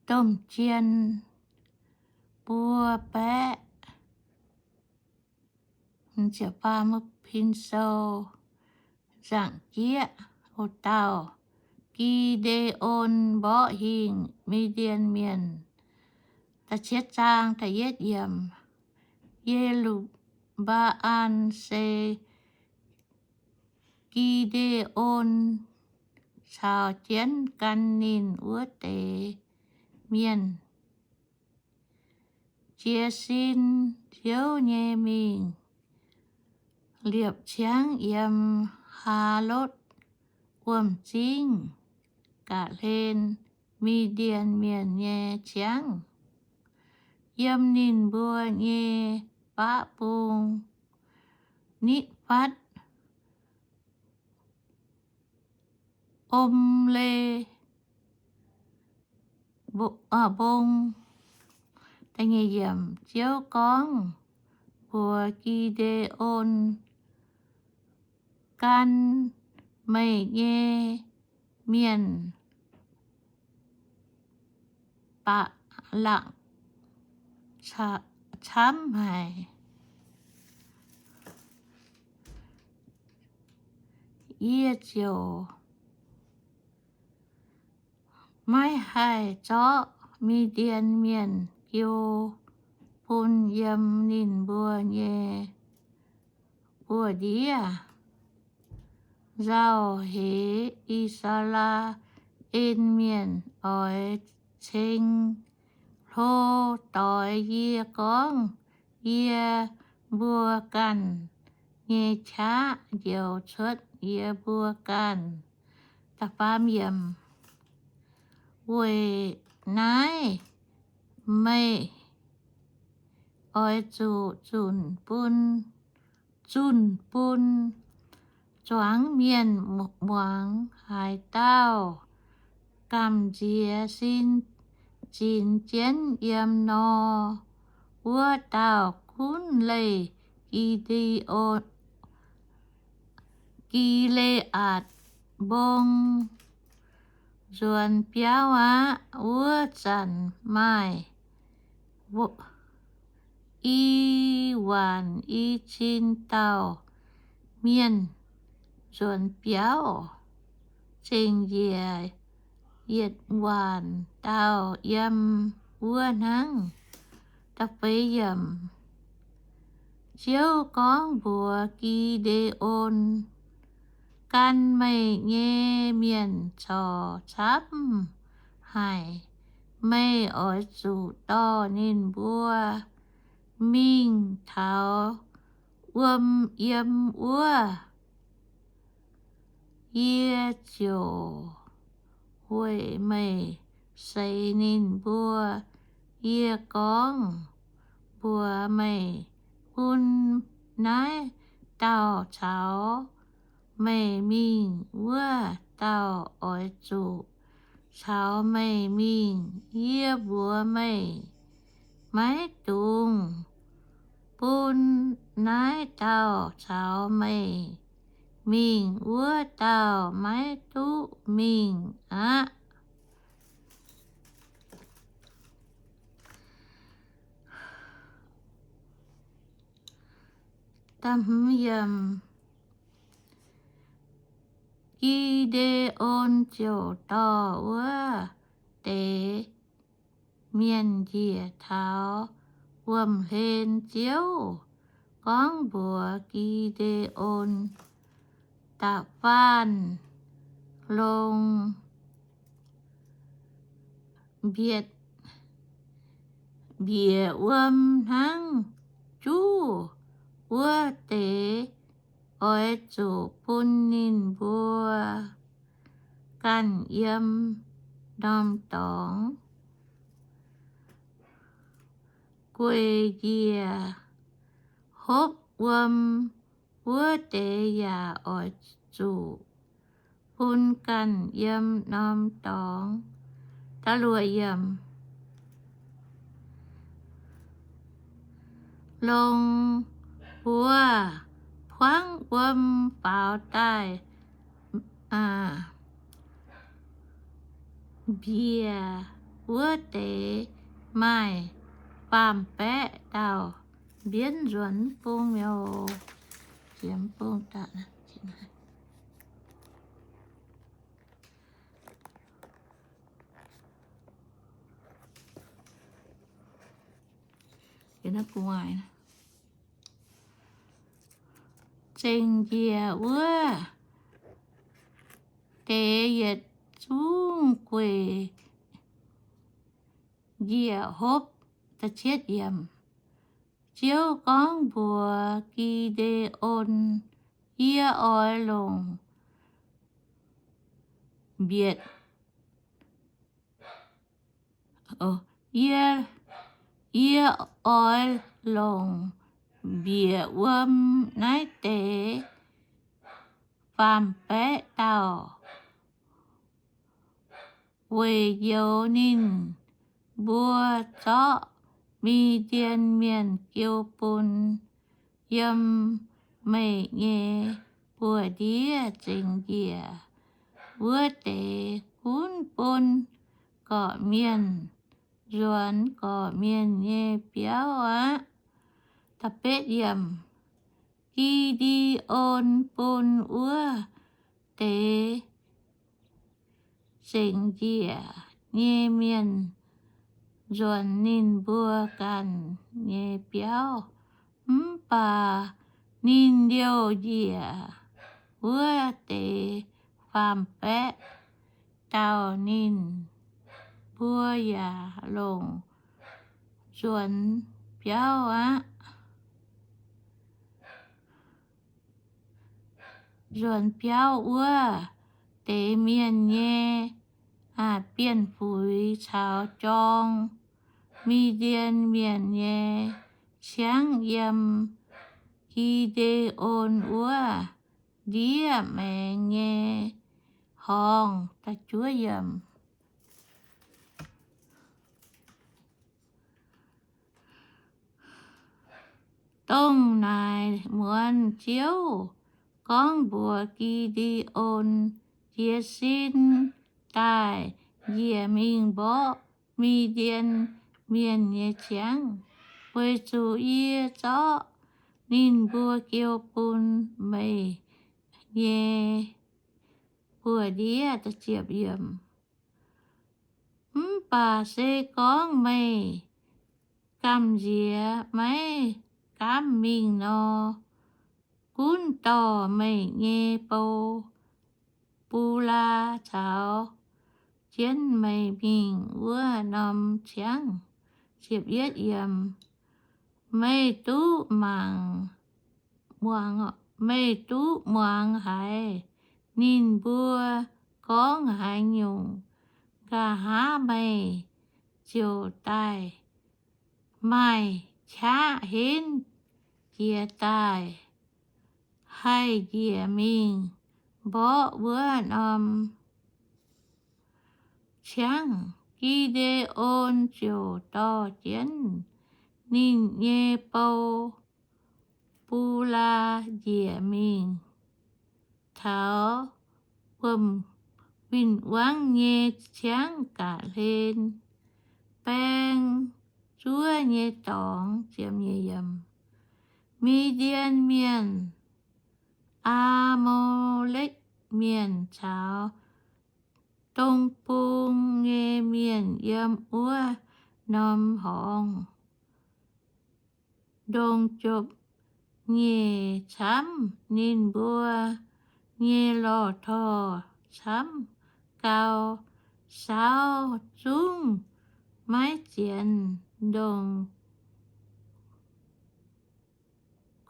domh jien buo baeqv. Pin Sou nzaangc jieqv o dauh, Gi^nde^on mborqv hingh Mi^ndien Mienh. Da'cietv zaang da'yietv yiemc. Ye^lu^mbaa^an se Gi^nde^on caux jienv gan ninh wuov deix mienh jiez sin Ziouv nyei mingh, liepc ciangv yiem Haalotv Wuom-Zingv ga'hlen Mi^ndien Mienh nyei ciangv, yiem ninh mbuo nyei baqv bung, Nitv^fatv, Omle Mbong. Ziouv gorngv mbuox Gi^nde^on, Gan meih nyei mienh ba'laqc camv haic. Yie ziouc maiv haih zorqv Mi^ndien Mienh jiu bun yiem ninh mbuo nyei buoz-ndiev. Nzauh heix I^saa^laa^en Mienh oix ceng-hlo doix yie gorngv, Yie mbuo ganh nyei qaqv njoux cuotv yie mbuo ganh. Weic naaiv meih oix zuqc zunc bun, zunc bun zuangx mienh muangx. Haaix dauh gamh nziex sin zinx jienv yiem nor, wuov dauh gunv leih Gi^nde^on, Gi^le^aatc Mbong nzuonx biauv aqv. Wuov zanc maaih i waanc i cin dauh mienh nzuonx biauv, zengc njiec yietc waanc dauh yiem wuov hnangv. Ziouv gorngv mbuox Gi^nde^on, Gan meih nyei mienh corc camv haic. Meih oix zuqc dorh ninh mbuo mingh taux wuom yiem wuov. Yie ziouc weic meih seix ninh mbuo. Yie gorngv mbuox meih, Bun naaiv dauh caux meih mingh, wuov dauh oix zuqc caux meih mingh. Yie mbuox meih, maiv dungx bun naaiv dauh caux meih mingh, wuov dauh maiv duqv mingh aqv. Gi^nde^on ziouc dorh wuov deix mienh njiec taux wuom-hlen. Ziouv gorngv mbuox Gi^nde^on, Da'faanh longc mbietc mbieqc wuom hnangv juv wuov deix oix zuqc bun ninh mbuo ganh yiem norm dorngx. Gueic njiec hopv wuom wuov deix yaac oix zuqc bun ganh yiem norm dorngx. Longc buoz buangv wuom faaux daaih mbieqc wuov deix maaih faam-baeqv dauh mbienv nzuonx bung mi'aqv. Zengc njiec wuov deix yietc zungv gueic njiec hopv. Ziouv gorngv mbuox Gi^nde^on, Yie oix longc mbietc, yie, yie oix longc mbiec wuom naaiv deix faam-baeqv dauh weic njoux ninh mbuo zorqv Mi^ndien Mienh jiu bun yiem meih nyei buoz-ndiev zengc njiec wuov deix, gunv bun gorqv-mienh nzuonx gorqv-mienh nyei biauv aqv. Gi^nde^on bun wuov deix zengc njiec nyei mienh nzuonx ninh mbuo ganh nyei biauv. Mv baac ninh liouh njiec wuov deix faam-baeqv dauh, ninh mbuo yaac longc nzuonx biauv aqv. Nzuonx biauv wuov deix mienh nyei bienh fuix caux jorng Mi^ndien Mienh nyei ciangv yiem Gi^nde^on wuov ndiev maengx nyei horngz. Dongh naaic muonz Ziouv gorngv mbuox Gi^nde^on, Jiez sin daaih njiec mingh mborqv Mi^ndien Mienh nyei ciangv, weic zuqc yie zorqv ninh mbuo jiu bun meih nyei buoz-ndiev. Mv baac se gorngv meih gamh nziex maiv gaamv mingh nor, gunv dorh meih nyei bou, Bulaa, caux jienv meih mingh wuov norm ciangv. Meih duqv mangc, meih duqv muangx haiz ninh mbuo gorngv haaix nyungc, nqa'haav meih ziouc daaih maaih qaqv henv jiez daaih haih njiec mingh mborqv wuov norm ciangv. Gi^nde^on ziouc dorh jienv ninh nyei bou, Bulaa, njiec mingh taux wuom win-wangv nyei ciangv ga'hlen, baeng zuov nyei dorngx. Mi^ndien Mienh, Aa^mo^lekv Mienh caux dong bung nyei mienh yiem wuov norm horngz ndongc ziepc nyeic camv. Ninh mbuo nyei lorh torh camv gau, saauv zungv maiv zienx ndongc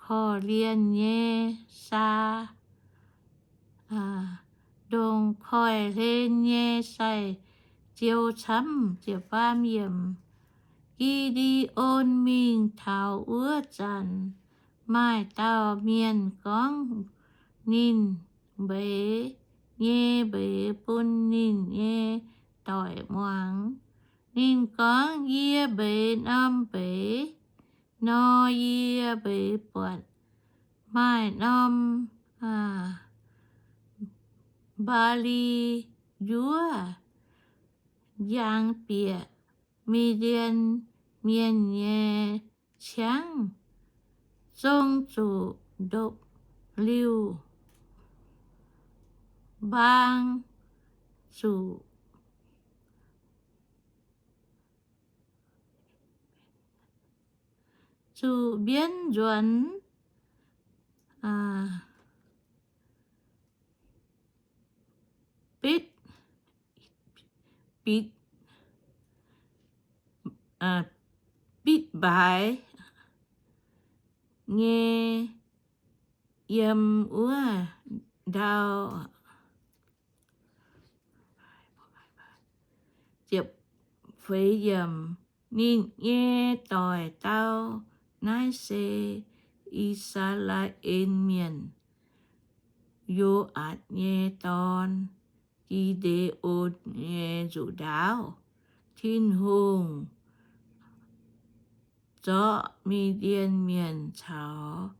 korv-lienh nyei saa, ndongc koiv-hlen nyei sai-ziou camv. Gi^nde^on mingh taux wuov zanc, maaih dauh mienh gorngv ninh mbeix nyei mbeix bun ninh nyei doic muangx. Ninh gorngv, Yie mbeix norm mbeix nor, yie mbeix buatc maaih norm mbaali njuov njang bieqc Mi^ndien Mienh nyei ciangv, zong zuqc ndopv-liuh mbaang, zuqc, zuqc mbienv nzuonx, bitv, bitv, bitv mbaaix nyei yiem wuov ndau. Ninh nyei doic dau, Naaiv se I^saa^laa^en Mienh, Yo^aatc nyei dorn, Gi^nde^on, nyei nzuqc ndaauv. Tin-Hungh zorqv Mi^ndien Mienh caux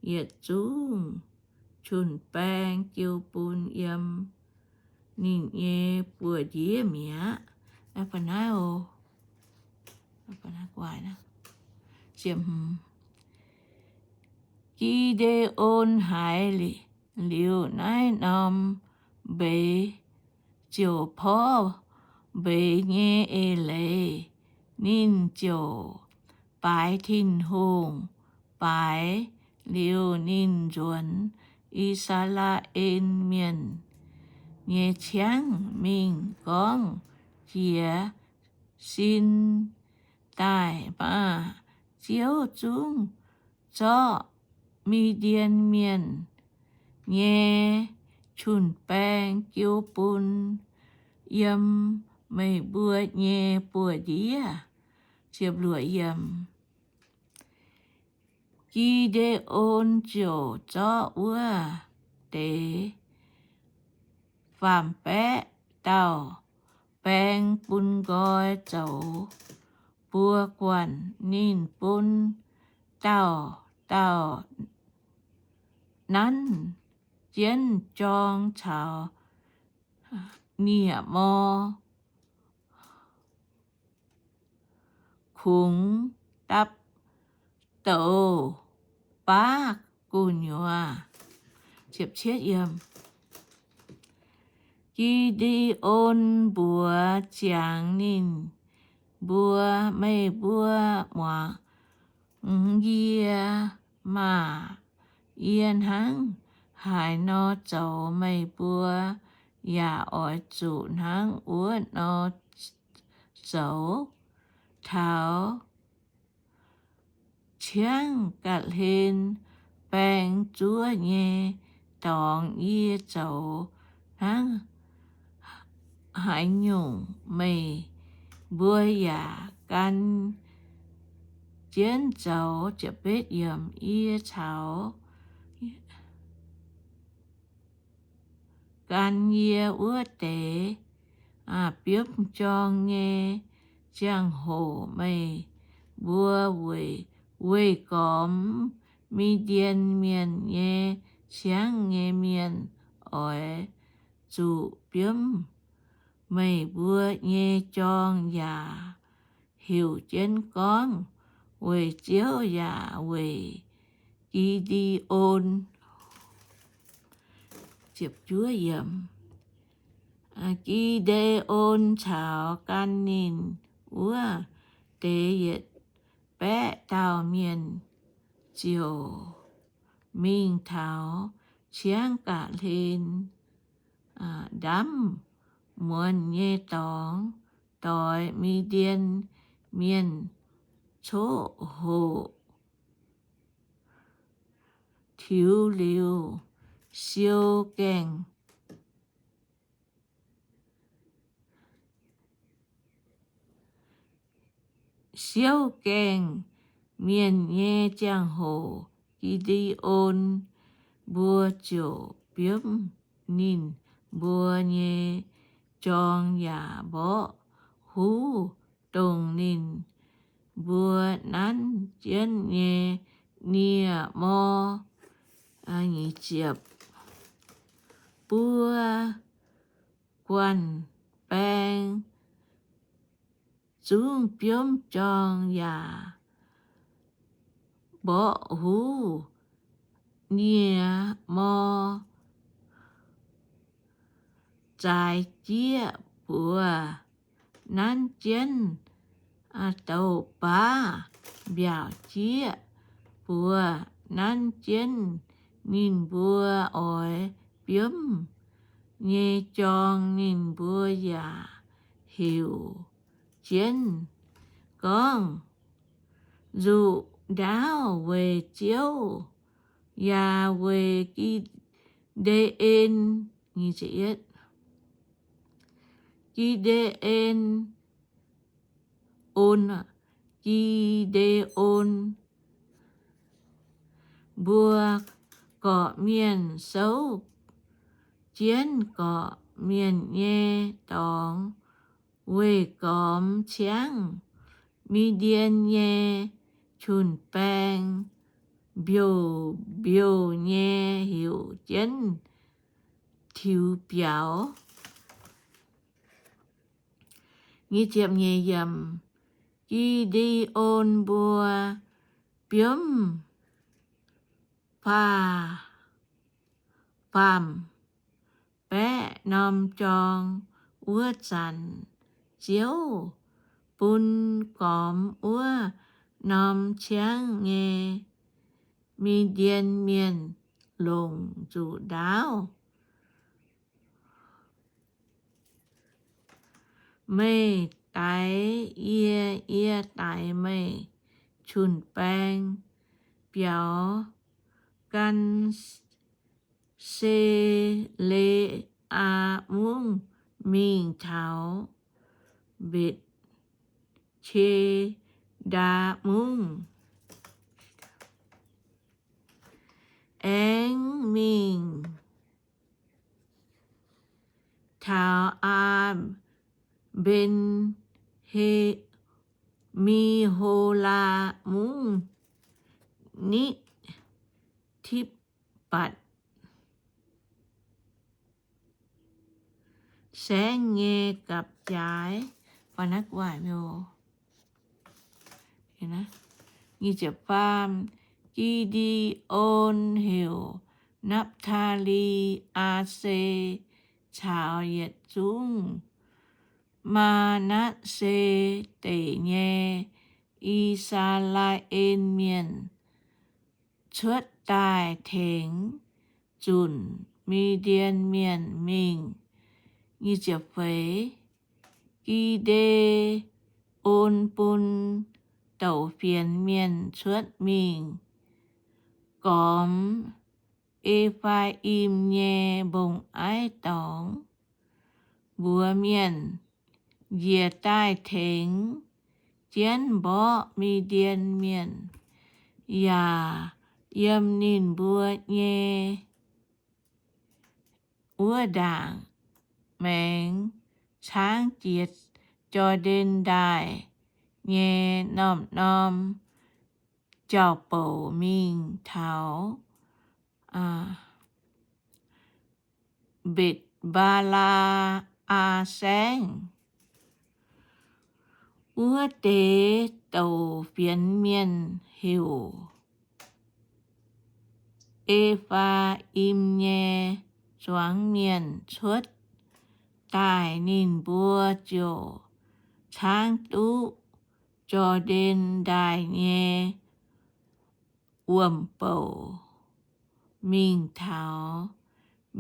yietc zungv jun-baeng jiu bun yiem ninh nyei buoz-ndiev mi'aqv. Gi^nde^on haiz liuz naaiv norm mbeix, ziouc porv mbeix nyei eix leiz. Ninh ziouc baaix Tin-Hungh. Baaix liuz, ninh nzuonx I^saa^laa^en Mienh nyei ciangv mingh gorngv, Jiez sin daaih maah! Ziouv zungv zorqv Mi^ndien Mienh nyei jun-baeng jiu bun yiem meih mbuo nyei buoz-ndiev. Gi^nde^on ziouc zorqv wuov deix faam-baeqv dauh baeng bun nqoi zoux buo guanh. Ninh bun dauh dauh nanv jienv jorng caux nie-mor, kungx dapv douz baav gu'nyuoz. Gi^nde^on mbuox ziangx ninh mbuo, Meih mbuo muangx yie maah! Yie hnangv haaix nor zoux, meih mbuo yaac oix zuqc hnangv wuov nor zoux. Taux ciangv ga'hlen baeng zuov nyei dorngx yie zoux hnangv haaix nyungc, meih mbuo yaac gan jienv zoux. Yie caux gan yie wuov deix biomv jorng nyei ziangh hoc, meih mbuo weih gormx Mi^ndien Mienh nyei ciangv nyei mienh oix zuqc biomv meih mbuo nyei jorng yaac heuc jienv gorngv, Weic Ziouv yaac weic Gi^nde^on. Gi^nde^on caux gan ninh wuov deix yietc baeqv dauh mienh ziouc mingh taux ciangv ga'hlen ndamv muonz nyei dorngx, doix Mi^ndien Mienh coqv hoqc tiux liuz, siou gaengh siouv gaengh mienh nyei ziangh hoc, Gi^nde^on mbuo ziouc biomv ninh mbuo nyei jorng yaac mborqv huv, dongh ninh mbuo nanv jienv nyei nie-mor. Buo guanh baeng zungv biomv jorng yaac mborqv huv nie mor, zaaix jieqv buoz nanv jienv douc baav mbiaauc jieqv buoz nanv jienv ninh mbuo oix biomv nyei jorng. Ninh mbuo yaac heuc jienv gorngv, Nzuqc ndaauv weic Ziouv yaac weic Gi^nde^en. Gi^nde^en, On, Gi^nde^on mbuo gorqv-mienh souv jienv gorqv-mienh nyei dorngx weih gormx ciangv Mi^ndien nyei jun-baeng mbiouh mbiouh nyei heuc jienv tiux biaux. Gi^nde^on mbuo biomv faam-baeqv norm jorng wuov zanc, Ziouv bun gormx wuov norm ciangv nyei Mi^ndien Mienh longc nzuqc ndaauv, Meih daix yie, yie daix meih. Jun-baeng biaux gan Sele^aa Mungv mingh taux Mbetc^se^ndaa Mungv, aengx mingh taux Aa^mben^he, Mi^ho^laa Mungv, nitv Tipv^batc Saengv nyei gapv-jaaix. Gi^nde^on heuc Napv^taa^li, Aa^se caux yietc zungv Maa^natv^se Deic nyei I^saa^laa^en Mienh cuotv daaih tengx zunc Mi^ndien Mienh mingh. Gi^nde^on bun douc fienx mienh cuotv mingh gormx E^faa^im nyei mbong-aiv dorngx. Mbuox mienh, Njiec daaih tengx jienv mborqv Mi^ndien Mienh, yaac yiem ninh mbuo nyei wuov ndaangc maengx caangv jiex Jor^ndaen Ndaaih nyei norm-norm jauv-bouc mingh taux Mbetc^mbaa^laa^aa Saengv. Wuov deix douc fienx mienh heuc E^faa^im nyei zuangx mienh cuotv daaih. Ninh mbuo ziouc caangv duqv Jor^ndaen Ndaaih nyei wuom-bouc mingh taux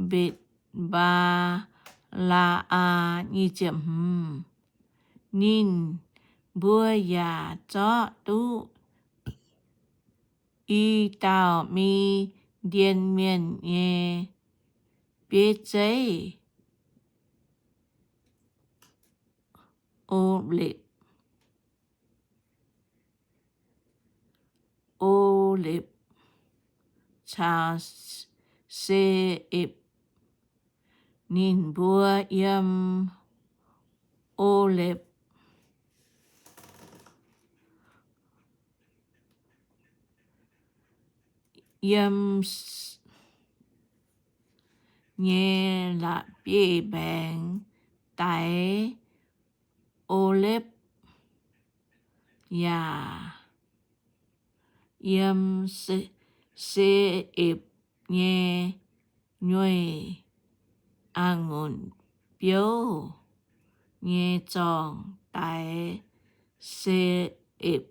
Mbetc^mbaa^laa^aa. Ninh mbuo yaac zorqv duqv i dauh Mi^ndien Mienh nyei bieiv zeiv, O^lepc, O^lepc caux Se^epc. Ninh mbuo yiem O^lepc yiem nyei la'bieiv-mbaengx daix O^lepc yaac yiem Se- Se^epc nyei nyueih, a'ngunc biouv nyei zorngh daix Se^epc,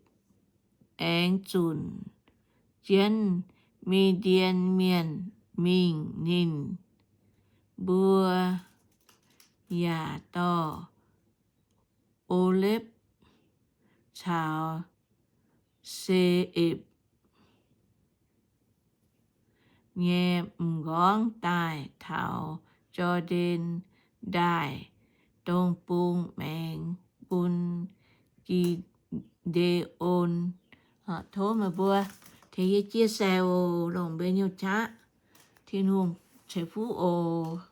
aengx zunc jienv Mi^ndien Mienh mingh. Ninh mbuo yaac dorh Olepv caux Se^epc nyei m'nqorngv daaih taux Jor^ndaen Ndaaih dong bung maengx bun Gi^nde^on. Tov meih mbuo tengx yie chia sẻ oc. Longc mbuo nyei qaqv. Tin-Hungh ceix fuqv oc.